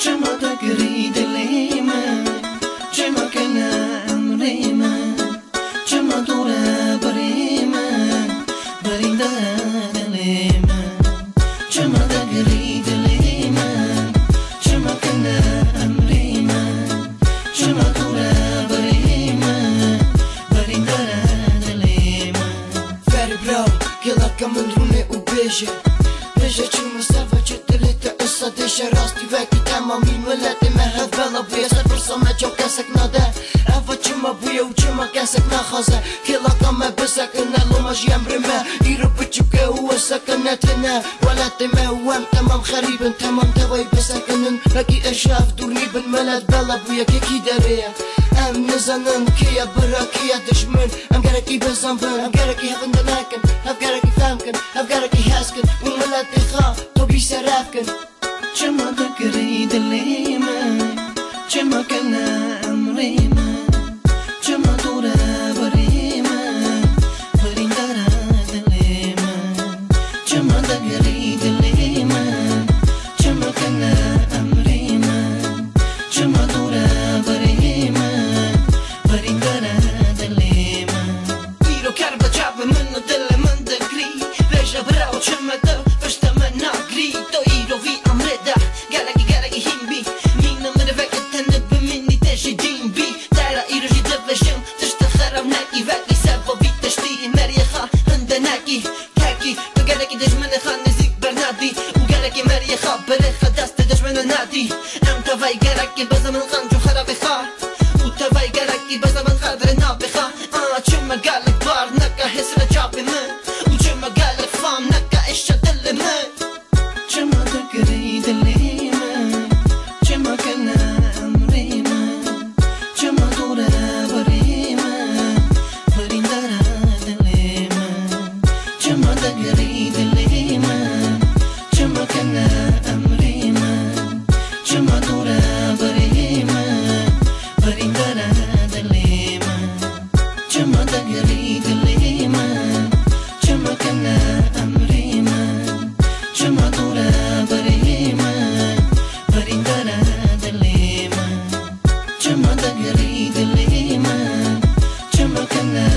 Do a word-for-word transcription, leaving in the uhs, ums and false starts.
Çima degirî dilê min? Çima kene emrê min? Çima dûr e birê min? Birîndara dilê min. Çima degirî dilê min? Çima kene emrê min? Çima dûr e birê min? Birîndara dilê min. Ferî bira, kêlaka min rûne û bêje. Bêje çima sava çi dilê te esa dêşe rastî vekî temamî miletê me hev bela bûye ser pirsa me çaw kesek nade. Eva çima bûye û çima kesek naxwaze kêlaka me bisekine loma jî emrê me îro biçûk e û weseke netêne welatê me û em temam xerîb in temam tevayî bisekinin vekî eşraf dûrnî bin milet bela bûye kekî derê ye. Em nizanin kê ye bira kê ye dijmin. Em gerekî bizanbin, em gerekî hevinde nekin, hev gerekî fehm kin, hev gerekî hez kin û miletê xwe topî seref kin. Çima dikirî dilê min? Çima kene emrê min? Çima dûr e birê min? Birîndara dilê min. Çima dikirî dilê min? Çima kene emrê min? Çima dûr e birê min? Birîndara dilê min. Îro ker bi çavê min û dilê min digirî. Bêje bira û çima tu pişta min nagirî? Tu îro vî emrê de gelekî, gelekî hîn bî. Mîna mirovekî tenê bimînî te jî dîn bî. Te re îro jî dibêjim, tiştê xerab nekî, vekî seba vî tiştî meriyê xwe hinde nekî. Tekî tu gelekî dijminê xwe nêzîk bernadî û gelekî meriyê xwe birê xwe destê dijminê nadî. Em tevayî gelekî bizanin qenc û xerabê xwe û tevayî gelekî bizanin qedrê navê xwe. A, çima gelek bar neke hêsira çavê min û çima gelek fam neke êşa dilê min? Çima dikirî dilê min? Çima kene emrê min? Çima dûr e birê min? Birîndara dilê min. Çima dikirî dilê min? Çima kene emrê min? Çima dûr e birê min? Birîndara dilê min. Çima degirî dilê min? Çima kene emrê min? Çima dûr e birê min? Birîndara dilê min. Çima degirî dilê min? Çima kene